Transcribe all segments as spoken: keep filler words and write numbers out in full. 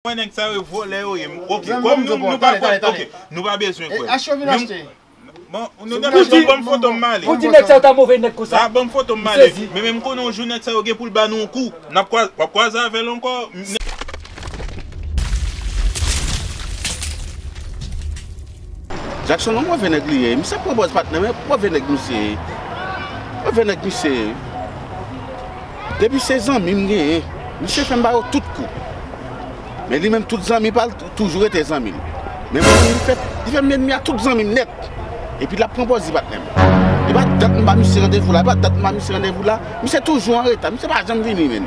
Mwen nèg sa yo vòlè yo ye. Ok, kòm nou, nou pa kwè, ok, nou pa bezwen kwè. Bon, nou gen rezon, ban m foto m ale. Pou di nèg sa yo ta move nèg konsa. Ah, ban m foto m ale. Men menm konnen yon jou nèg sa yo gen pou l ba nou yon kou. N ap kwa-, w ap kwaze avè l ankò. Jackson, yon move nèg li ye. Misye pran pòz patnè, men move nèg misye ye. Move nèg misye ye. Depi se zanmi m genyen, misye fè m ba yo tout kou. Men li menm, tout zanmi pa l tou-, toujou rete zanmi l. Men mwen menm, li fè, li fè m lènmi a tout zanmi m nèt. Epi l ap pran pòz li patnè m. E pa dat m ba misye randevou la, e pa dat m ba misye randevou la. Misye toujou anreta, misye pa janm vini, menn.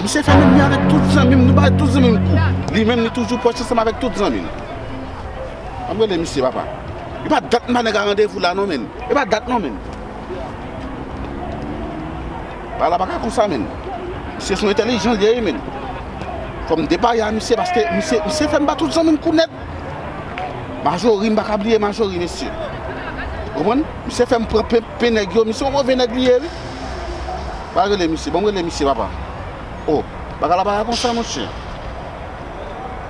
Misye fè lènmi avèk tout zanmi m, nou bay tout zanmi m kou. Li menm, li toujou pwòch ansanm avèk tout zanmi l. Ann rele misye, papa. E pa dat m ba nèg la randevou la, non, menn. E pa dat, non, menn. Bagay la pa ka konsa, menn. Misye se yon entèlijan li ye, menn. Fò m depale a misye, paske misye, misye fè m ba tout zanmi m kou nèt. Majori, m pa ka bliye Majori, mesye. Ou konprann? Misye fè m pran pen, pen nèg yo, misye yon move nèg li ye, wi. Ba rele misye, ban m rele misye, papa. Oh, bagay la pa ka konsa, monchè.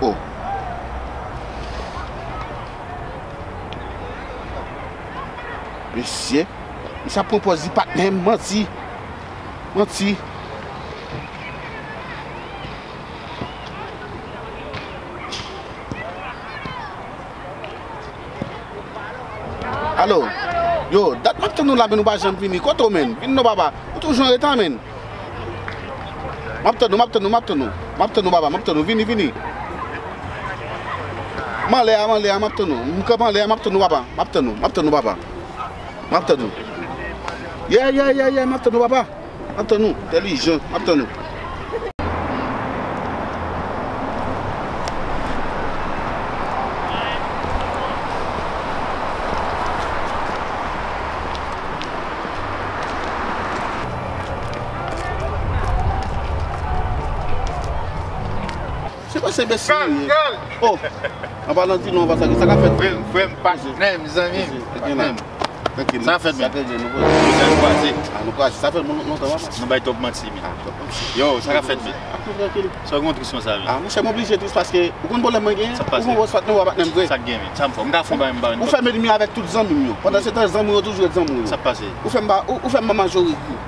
Oh. Mesye, misye ap pran pòz li patnè m, manti. Manti. Alo. Yo, dat m ap tann ou la, men ou pa janm vini. Kote w, menn? Vin non, papa. Ou toujou anreta, menn. M ap tann ou, m ap tann ou, m ap tann ou. M ap tann ou, papa, m ap tann ou. Vini, vini. M anlè a, m anlè a, m ap tann ou. M kanpe anlè a, m ap tann ou, papa. M ap tann ou, m ap tann ou, papa. M ap tann ou. Yeah, yeah, yeah, yeah, m ap tann ou, papa. M ap tann ou. Entèlijan, m ap tann ou. Se pa se enbesil li ye. Oh, an palan di non, an palan sa, sa ka fèt. Frè m, frè m, patnè m, zanmi m, patnè m. Trankil. Sa ka fèt, men. Sa trè byen, nou poze. Sa nou kwaze. Ah, nou kwaze. Sa fè lontan, papa. Nou bay twòp manti, men. Ah, twòp manti. Yo, sa ka fèt, men. Ah, nou trankil. Sa w gen yon tris konsa, men. Ah, monchè, m oblije tris paske ou konn pwoblèm mwen genyen? Sa k pase? Ou konn wè swat nou wè patnè m vre. Sa k gen, men? Sa m fè. M ka fè w bay m ba. Ou fè m lènmi avèk tout zanmi m yo. Pandan se tan, zanmi w yo toujou ret zanmi w yo. Sa k pase? Ou fè m ba, ou, ou fè m ba Majori kou.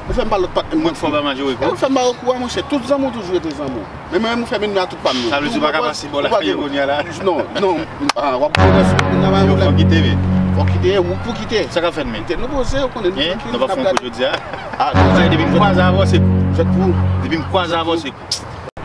Ou fè m ba lòt patnè m kou. Mwen k fè w ba Majori kou? Ou fè m ba yo kou a, monchè. Tout zanmi w toujou rete zanmi w. Men mwen menm, ou fè m lènmi a tout pa m yo. Sa vle di w pa ka pase bò la yo kounye a la? Non, non. Ah, w ap pran nan sou kounye a, pa gen pwoblèm. Fò w kite, men. Fò w kite, ou pou kite. Sa k ap fèt, men? Kite, nou poze, ou konnen nou trankil. Nou pa fè yon kou jodi a? Ah, non. Sa, depi m kwaze avè w, se kou. Jwèt pou ou. Depi m kwaze avè w, se kou.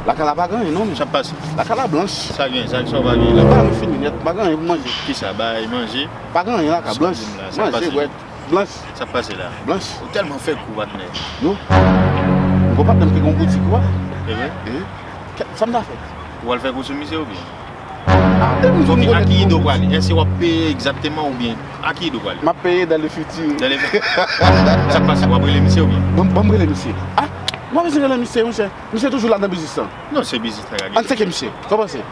Lakay la pa gen anyen, non, men. Sa k pase? Lakay la blanch. Sa gen, sa, sa w pa gen la? Ba nou fini nèt, pa gen anyen pou manje. Kisa, bay manje? Pa gen anyen lakay, blanch. Manje, bwè. Blanch. Sa k pase la? Blanch. Ou tèlman fè kou, patnè. Yo. M gon patnè m ki gon boutik, wi. E vre? Sa m ta fè? Ou al fè kou sou misye oubyen? Ah, depi m di m konnen ki gon boutik. Donk, a ki ide w prale? Èske w ap peye egzakteman oubyen a ki ide w prale? M ap peye dans le futur. Dans le futur. Sa k pase? W ap rele misye oubyen? Ban m, ban m rele misye. Ah, m pa bezwen rele misye, monchè. Misye toujou la nan biznis lan. Non, se biznis la k ap gen. Ann tcheke misye. Sa w panse?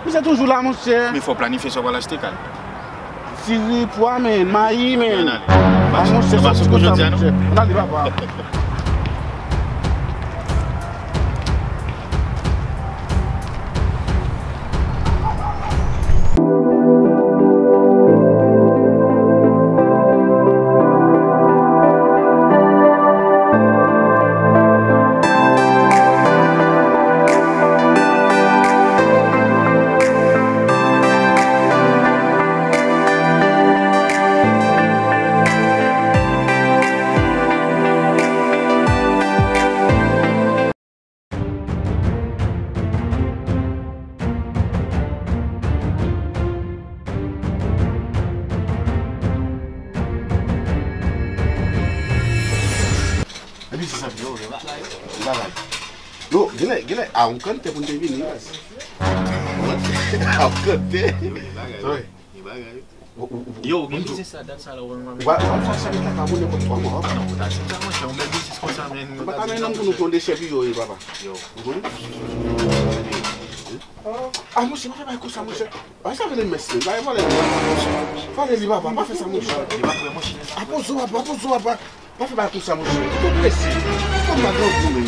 Misye toujou la, monchè. Men fò w planifye sa w pral achte, kay. Diri, pwa, men, mayi, men. Ann ale. Ah, monchè, sòti konsa, monchè. Ann ale, papa. Epi se sa, yo, yo, yo, bagay. Yo, genlè, genlè, a, yon kante pou n te vini, baz. A, yon kante. Yo, bagay. Wi. Yo, gen biznis sa, dat sa la, w ap fè sa, met la ka pou nenpòt twa mwa, papa. Non, ou ta di sa, monchè, yon bèl biznis konsa, men. Ou pa ka mennen m pou nou pran de chèf yo, papa. Yo. Ou konnen? Ah, monchè, pa fè bagay konsa, monchè. Ah, sa vle mès, men. Bagay vòlè li. Vòlè li, papa. Pa fè sa, monchè. Li pa prè, monchè. Ah, poze w, papa, poze w, papa. Pa fè bagay konsa, monchè. Ou prese. Ou konn pa grangou, men.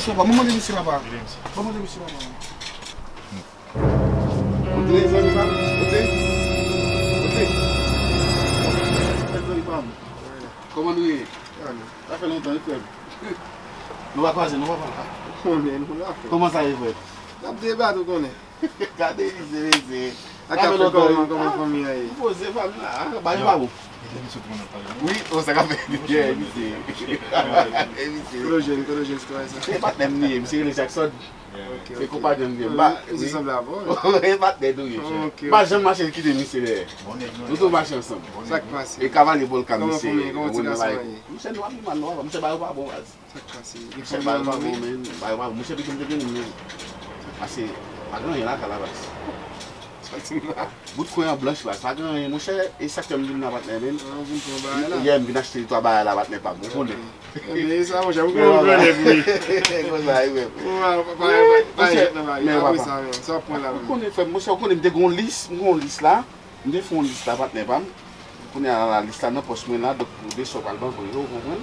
Misye pa, mwen mande misye papa. Mwen mande misye papa. Kote zanmi pa m? Kote? Kote? Kote zanmi pa m? Kòman nou ye? Sa fè lontan, wi, frè m. Nou pa kwaze, nou pa pale. Konnen, nou la fè. Kòman sa ye, frè? N ap debate, ou konnen. Gade misye, mesye. Sa fè lontan, wi. Kòman, kòman fanmi an ye? Poze fanmi la. Bagay pa bon. Wi, o, sa ka fè. Misye. Misye. Kote w jwenn, kote w jwenn sitwayen sa? Se patnè m li ye, misye rele Jackson. Se konpayi m li ye. Misye sanble avè w. E patnè nou ye. M pa janm mache kite misye dèyè. Nou tou mache ansanm. Sa k pase? E kavalye Volkan misye. Kòman fanmi, kòman ti gason an ye? Misye nou ap mal, nou ap, misye bagay pa bon, baz. Sa k pase? Misye bagay pa bon, men. Bagay pa bon. Monchè, pitit m te gen moun, men. Pase, pa gen anyen lakay la, baz. Sa di m la. Bout kwen an blanch, baz. Pa gen anyen, monchè. E sa k fè m vin la, patnè, men. An, vin pran bagay la. Yè, m vin achte twa bagay la, patnè pa m. Ou konnen. Ebyen, sa, monchè, ou konnen, ou konnen, wi. Konsa, wi, men. Ou pa, pa, pa, pa, pa, men apre sa, men, sa w ap pran la, men. Ou konnen, frè m, monchè, ou konnen, m te gen yon lis, m gen yon lis la. M te fè yon lis la, patnè pa m. Kounye a la, lis la nan pòch mwen la, donk, de sa w pral ban mwen yo, ou konprann?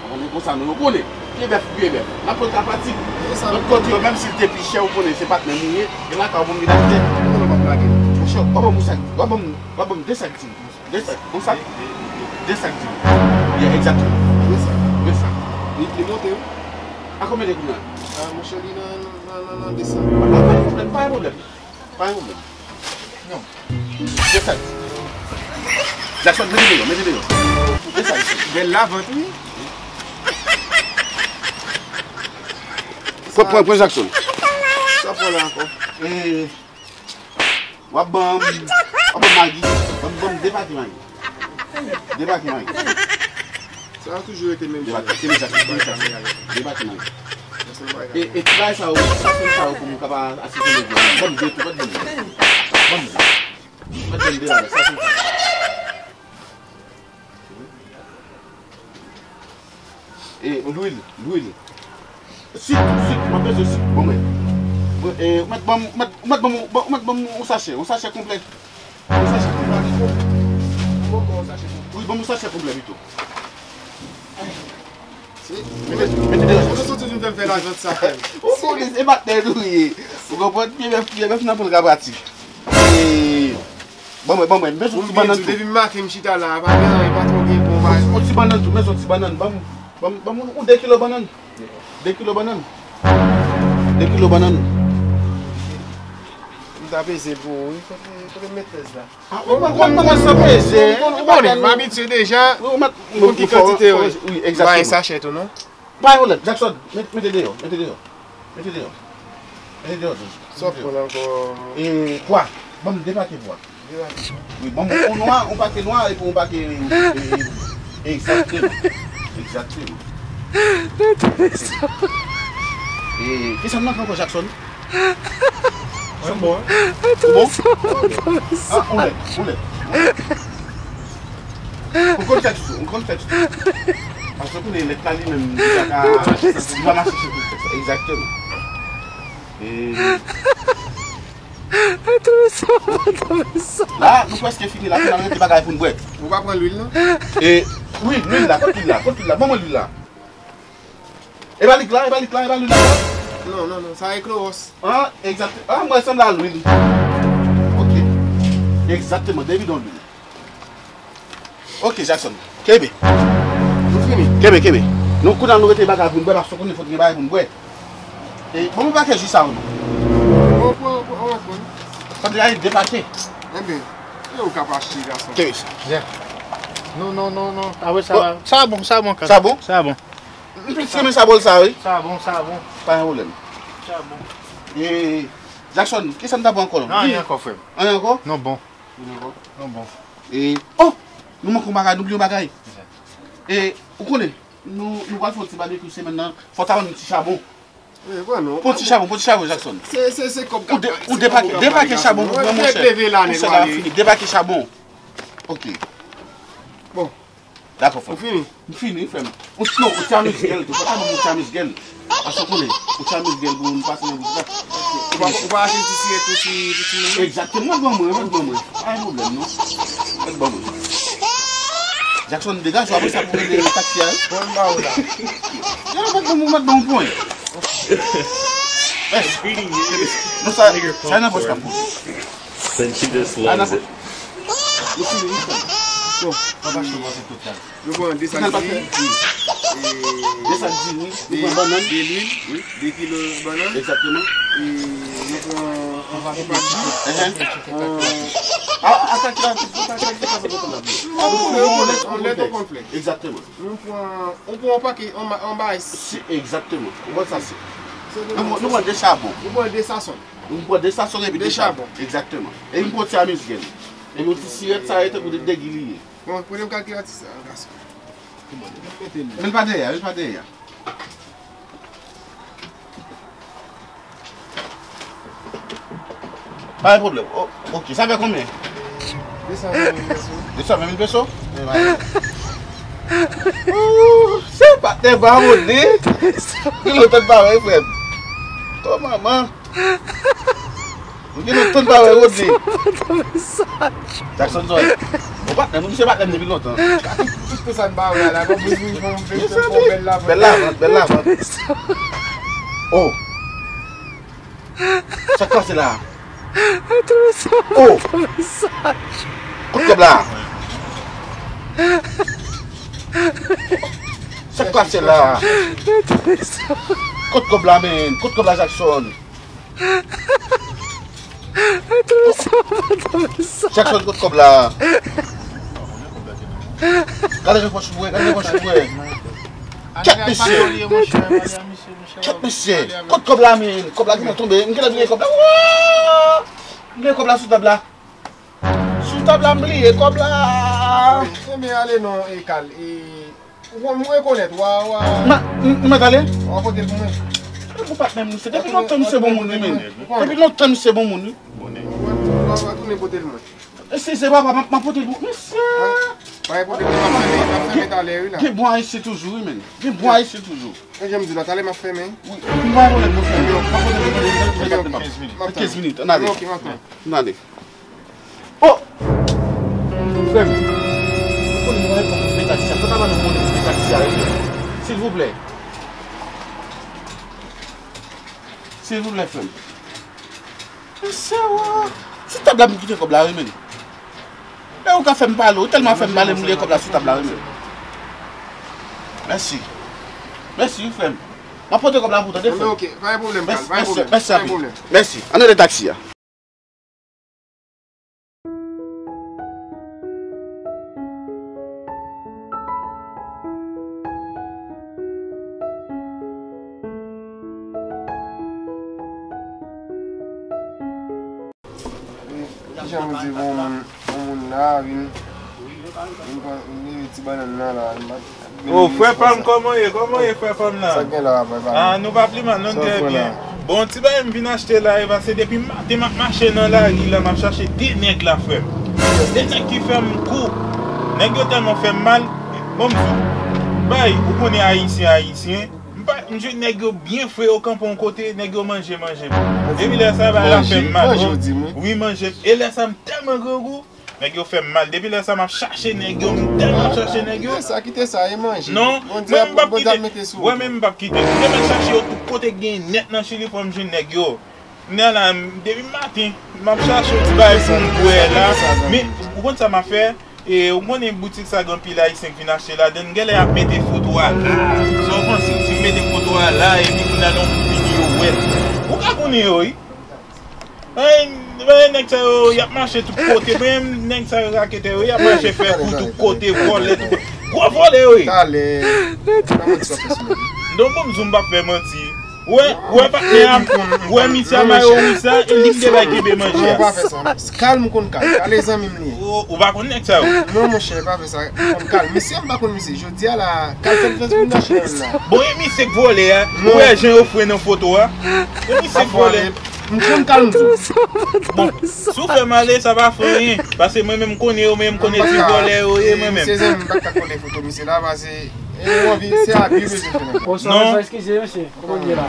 Ou konprann, konsa nou, ou konnen. Pye bèf, pye bèf. N ap pran ka pratik. Lòt kote yo, menm si l te pi chè, ou konnen, se patnè m ou ye. E lakay ou pou m vin achte. Ou konnen w p ap lage. Monchè, w ap ban m yon sak, w ap ban m, w ap ban m de sak di. De sak, yon sak? De sak di. Yeah, egzakteman. De sak. De sak. Li, li monte, wi. A konbyen de kounye a? A, monchè, li nan, nan, nan, nan de sak. Pa gen pwoblèm, pa gen pwoblèm. Pa gen pwoblèm. Non. Desann. Jackson, mete deyò, mete deyò. Desann. Bèl lavant, wi. Pran, pran, pran Jackson. Sa pran la ankò. E, w ap ban m, w ap ban m Magi. Ban m, ban m de pake Magi. De pake Magi. Sa a toujou rete menm jan. De pake, de pake, de pake. De pake Magi. E, e ti bagay sa yo, sa se sa yo pou m kapab asepte leve. Ban m de tou, mèt ban m de. Ban m de. Mèt ban m de la, sa se sa. E lwil, lwil. Sik, sik, mwen bezwen sik. Bon, mwen. Bon, e, ou mèt ban m, ou mèt, ou mèt ban m, ou mèt ban m yon sachè, yon sachè konplè. Yon sachè konplè, pito. Wi, ban m yon sachè konplè, pito. Mete, mete deyò. Ou soti vin fè m fè lajan sa, frè m. Ou konnen se patnè nou ye. Ou konprann? Pye bèf, pye bèf nan pou l ka pratik. E, ban mwen, ban mwen, m bezwen ti bannann tou. Depi maten m chita la, pa gen anyen, pa twò gen bon bagay. Yon ti bannann tou, m bezwen ti bannann. Ban m, ban m, ban m yon de kilo bannann. De kilo bannann. De kilo bannann. M ta peze pou ou, wi. Kote, kote metrès la? A, ou konn kòman sa peze, hein? Ou konnen, m abitye deja. Ou konn ki kantite, wi. Wi, egzakteman. Bay sachè tou, non? Pa gen pwoblèm, Jackson, met-, mete deyò, mete deyò. Mete deyò. Mete deyò tou. Sa w ap pran ankò? E, pwa. Ban m de pake pwa. De pake pwa. Wi, ban m yon nwa, yon pake nwa, epi yon pake, e, e, e, egzakteman. Egzakteman. E, kisa m manke ankò, Jackson? Mwen bon. Ou bon? A, ou lèd, ou lèd. Ou konn fè tuto, ou konn fè tuto. Paske ou konnen lèt la li menm, li pa ka, li pa mache sou tout tèt sa. Egzakteman. E la, nou prèske fini la, pou n al rete bagay pou n bwè. Ou pa pran lwil, non? E, wi, lwil la, kot lwil la, kot lwil la? Ban mwen lwil la. E pa lik la, e pa lik la, e pa lwil la. Non, non, non, sa e klowòs. A, egzakte. A, mwen sanble a lwil. Ok. Egzakteman, de bidon lwil. Ok, Jackson. Kenbe. Nou fini. Kenbe, kenbe. Nou kounye a nou rete bagay pou n bwè, paske ou konnen fòk gen bagay pou n bwè. E, bon, mwen pake ji sa ou non. Bon, bon, bon, bon, bon. Sa te ale depake. Enben, e ou ka pa achte gason. Kenbe sa. Yeah. Non, non, non, non. Sa bon, sa bon, sa bon. Sa bon? M plis renmen sa bòl sa, wi. Sa bon, sa bon. Pa gen pwoblèm. Sa bon. E, Jackson, kisa m ta pran ankò non? Anyen ankò, frè m. Anyen ankò? Non, bon. Non, bon. E, oh! Nou manke yon bagay, nou bliye yon bagay. E, ou konnen, nou, nou pral fè yon ti babekyou semèn nan. Fò w ta ban nou ti chabon. Pran ti chabon, pran ti chabon, Jackson. Se, se, se kòb. Ou de-, ou depake, depake chabon pou mwen, monchè. Fè pleve la, nèg. Ou sa va fini, depake chabon. Ok. Bon. Dakò, frè m. Ou fini? M fini, frè m. Ou, non, ou ti amizgèl tou. Fò ta ban m ou ti amizgèl. Paske ou konnen, ou ti amizgèl pou nou pase nan bouch la. Ou pa, ou pa achte ti sirèt pou ti, pou ti moun? Egzakteman, mèt ban mwen, mèt ban mwen. Pa gen pwoblèm, non. Mèt ban mwen. Jackson, degaje w, apre sa pou rele taksi a, wi. Bon, m ba ou la. Yo, mwen ban, mwen ban yon pwen. Yes. Non, sa, sa nan pòch la pou. Then she just loves it. Yo, papa, je pense tout ça. Nou pran de sak diri, de sak diri, nou pran bannann, de lwil, de kilo bannann. Egzakteman. E nou pran yon pati. Enhen. A, a, sa ki la, sa ki la, sa ki la, sa ki la. On lèt, on kònflèk. Egzakteman. Nou pran, nou pran yon pake, yon ma-, yon bagay. Se, egzakteman. Ou wè sa se. Nou pran, nou pran de chabon. Nou pran de sasonn. Nou pran de sasonn epi de chabon. Egzakteman. Epi nou pran ti amizgèl. Epi yon ti sirèt, sa e tankou de degi li ye. Bon, premye kalkilatris la, gason. Men pa dèyè, men pa dèyè. Pa gen pwoblèm. O, ok, sa fè konbyen? De san ven mil peso. De san ven mil peso? Ooh, se patnè pa moude. Ki lontan pa wè, frè m. Kòman, man? Ou gen lontan pa wè Rodney. Jackson Joy. Ou patnè m, misye patnè m depi lontan. Tout sa n pa wè la, bon, bon, bon, bon, bèl lavant. Bèl lavant, bèl lavant. Oh. Sa k pase la? Oh. Kot kòb la? Sa k pase la? Kot kòb la, men? Kot kòb la, Jackson? Jackson, kot kòb la? Gade nan pòch ou, gade nan pòch ou. Kèt mesye. Kèt mesye. Kot kòb la, men? Kòb la gentan tonbe. M gentan bliye kòb la. Wouy! M bliye kòb la sou tab la. Sou tab la, m bliye kòb la. Ebyen, ale non, e Kal, e Ou konn, mwen rekonèt, wa, wa. Ma, m, m mèt ale? Wa pote l pou mwen. E bon patnè m, misye. Depi lontan misye bon moun, wi, men. Depi lontan misye bon moun, wi. Wa, wa tounen pote l mwen. E se, se papa, m, m ap pote l pou misye. Wa pote l, m ap fèmen, m ap fèmen talè, wi, la. Gen bon ayisyen toujou, wi, men. Gen bon ayisyen toujou. E jan m di la, talè m ap fèmen. Wi, m pa konnen pou fèmen. M ap pote l pou mwen. Kenz minit, ann ale. Ok, m ap tann. Ann ale. Oh! Frè m, ou konnen mwen pa konn peye taksi a. Fò ta ban nou konnen pou peye taksi a, wi. Silvouplè. Silvouplè, frè m. Mesye, sou tab la m kite kòb la, wi, men. E ou ka fè m pale, ou tèlman fè m pale, m bliye kòb la sou tab la, wi, men. Mèsi. Mèsi, wi, frè m. M ap pote kòb la pou ou, tande, frè m. Ok, pa gen pwoblèm, Kal, pa gen pwoblèm. Mèsi anpil. Mèsi. Ann ale taksi a. Kijan nou di bon moun, bon moun la vin, vin pran, vin leve ti bannann nan la, vin bat. Oh, frè pa m, kòman w ye? Kòman w ye, frè pa m nan? Sa k gen la, frè pa m? Ah, nou pa pi mal, non, trè byen. Bon, ti bagay m vin achte la, e pase depi maten m ap mache nan lari la, m ap chache de nèg la, frè m. De nèg ki fè m kou. Nèg yo tèlman fè m mal. Bon, m di w, bay, ou konnen ayisyen, ayisyen. M pa, m jwenn nèg yo byen fre, yo kanpe yon kote, nèg yo manje, manje. Depi lè sa, bagay la fè m mal. Manje, manje, w di m, wi. Wi, manje. E lè sa, m tèlman grangou. Nèg yo fè m mal. Depi lè sa, m ap chache nèg yo. M tèlman ap chache nèg yo. Kite sa, kite sa, e manje. Non, mwen m p ap kite. Mwen menm m p ap kite. M te mèt chache yo tout kote k genyen nèt nan Chili pou m jwenn nèg yo. M nan la, m, depi maten, m ap chache yon ti bagay pou m bwè la. Men, ou konn sa m ap fè? E, ou konnen boutik sa gen anpil ayisyen k vin achte ladann, genlè y ap mete foto a la. Sa w panse? Si m mete foto a la, epi kounye a lè yon moun vini, yo wè l. Ou ka konnen yo, wi. Ay, men nèg sa yo, y ap mache tout kote. Men nèg sa yo raketè yo, y ap mache fè kou tout kote, vòlè tout kote. Gwo vòlè yo ye. Talè. Pa manti w ap fè sou mwen. Non, bon, m di w m p ap fè manti. Ou wè, ou wè patnè a, ou wè misye a mayo wouj sa, e li m te bay kenbe manje a. Non, pa fè sa. Kal, m konn Kal. Kal e zanmi m li ye. Ou, ou pa konn nèg sa yo? Non, monchè, pa fè sa. M konn Kal. Misye, m pa konn misye. Jodi a la, Kal fè l fè vin achte nan la. Bon, e misye k vòlè a? Ou wè jan yo fre nan foto a? E misye k vòlè. M konn Kal, m di w. Bon, si w fè m ale, sa pa fè anyen. Paske mwen menm m konnen yo, men m konnen ti vòlè yo ye, mwen menm. Misye zanmi m, m pa t ka kole foto misye la, paske e ou anvi, se abi w bezwen fè nan. Bonswa, bonswa, eskize, mesye. Kòman w ye la?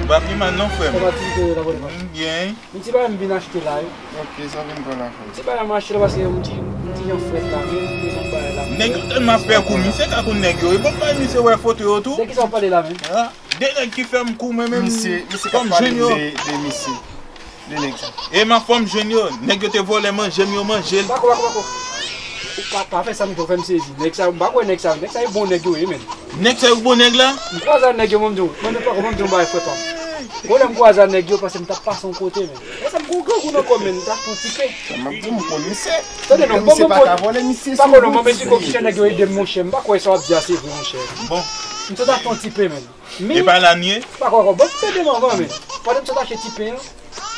Pa pi mal non, frè m. Kòman aktivite yo la, bòn fwa? M byen. Yon ti bagay m vin achte la, wi. Ok, sa w vin pran la, frè m? Yon ti bagay m achte la, paske yon ti, yon ti jan frèt la, men m bezwen bagay la. Nèg yo tèlman ap fè kou, misye ka konn nèg yo. E bon, bay misye wè foto yo tou. De kisa w pale la, menm? Ah, de nèg ki fè m kou, mwen menm, misye, misye k ap pale de, de misye. De nèg sa. E m ap fòm jwenn yo, nèg yo te vòlè manje m, yo manje l. Pako, pako, pako. Ou pa, pa fè sa, m fè m sezi. Nèg sa, m pa kwè nèg sa, nèg sa e bon nèg yo ye, menm. Nèg sa yo bon nèg la? M kwaze ak nèg yo, mwen m di w, mwen menm pako, mwen m di w yon bagay, frè pa m. Bon, lè m kwaze ak nèg yo, paske m t ap pase yon kote, menm. E sa m gon grangou nan kò m, menm, m t ap fè yon ti pen. Sa m ap di w, m konn misye. Tande non, bon, bon, bon. Pako non, mwen m esplike w kijan nèg yo ede m, monchè. M pa kwè sa w ap di a se vre, monchè. Bon. M t ap fè yon ti pen, menm. Men, e pa la n ye? Pa kwè ankò. Bon, tande m anvan, men. Pandan m sot achte ti pen an,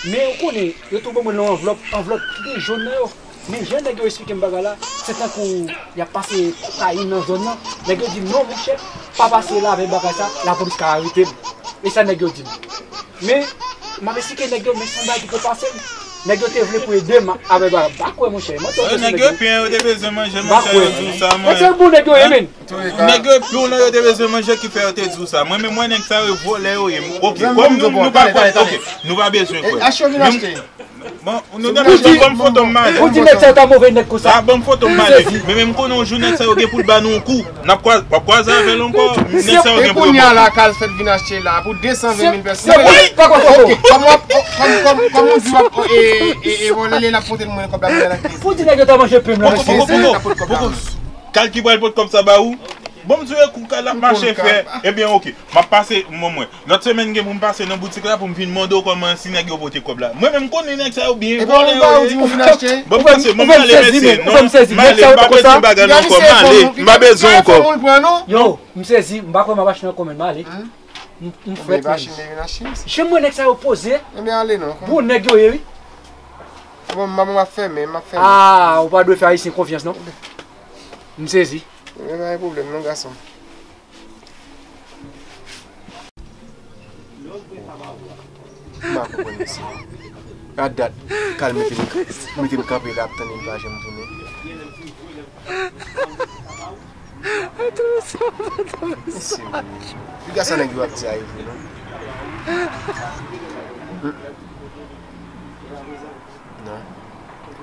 men ou konnen, yo tou ban mwen yon anvlòp, anvlòp ki gen jòn nan yo. Men jan nèg yo esplike m bagay la, se tankou y ap pase kokayin nan zòn nan. Nèg yo di m, "Non, monchè, pa pase la avèk bagay sa, lapolis ka arete m." E sa nèg yo di m. Men, m ap esplike nèg yo, men se yon bagay ki te pase m. Nèg yo te vle pou ede m avèk bagay. M pa kwè, monchè. Mwen te... Nèg yo pen, yo te bezwen manje, monchè, yo di w sa, mwen. Nèg sa yo bon nèg yo ye, men. Nèg yo pi w lan, yo te bezwen manje ki fè yo te di w sa. Mwen menm, mwen, nèg sa yo vòlè yo ye. Ok, kòm nou, nou pa kwè, ok, nou pa bezwen kwè. Bon, nou, ban m foto m, m ale. Ou di nèg sa yo ta move nèg konsa. Ah, ban m foto m, m ale. Men, men m konnen yon jou nèg sa yo gen pou l ba nou yon kou. N ap kwa-, w ap kwaze avè l ankò. Nèg sa yo gen pou yo. E kounye a la, Carl fèt vin achte la pou de san ven mil pèsòn. Ok, kòm w ap, kòm, kòm, kòm ou di w ap, e, e, e, vòlè li, l ap pote l mwen kòb la, mwen la. Ou di nèg yo ta manje pen m la, mesye. Poko, poko, poko. Kal ki pral pot kòb sa ba ou? Bon, m di w, e kou kal ap mache fè. Ebyen, ok. M ap pase, mwen, mwen. Lòt semèn, gen pou m pase nan boutik la pou m vin mande w kòman si nèg yo pote kòb la. Mwen menm, m konnen nèg sa yo byen vòlè yo ye. Bon, pase, bon, m ale, mesye. Non, m ale, m pa bezwen bagay la ankò. M ale, m pa bezwen ankò. Yo, m sezi, m pa kwè m ap achte nan kòm, m ale. M, m frèt, men. Jan m wè nèg sa yo poze. Bon nèg yo ye, wi. Bon, m ap fèmen, m ap fèmen. Ah, ou pa dwe fè Ayisyen konfyans, non. M sezi. Ebyen, pa gen pwoblèm, non, gason. M pa konprann mesye. A dat, Kal mete m, mete m kanpe la, ap tann li, li pa janm tounen. Mesye, piga sa nèg yo ap di a, e vre, non? Hmm. Non.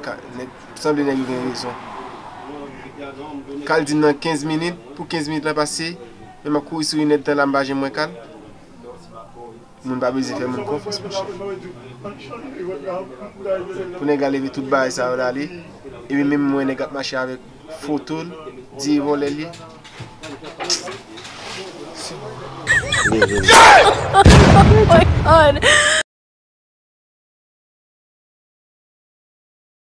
Ka, nèg, sanble nèg yo gen rezon. Kal di nan kenz minit, pou kenz minit la pase, men m ap kouri sou inèdtan la, m pa janm wè Kal. Moun pa bezwen fè moun konfyans, monchè. Pou nèg la leve tout bagay sa yo la ale, epi menm mwen nèg ap mache avèk foto l, di e vòlè l ye. Oh my God.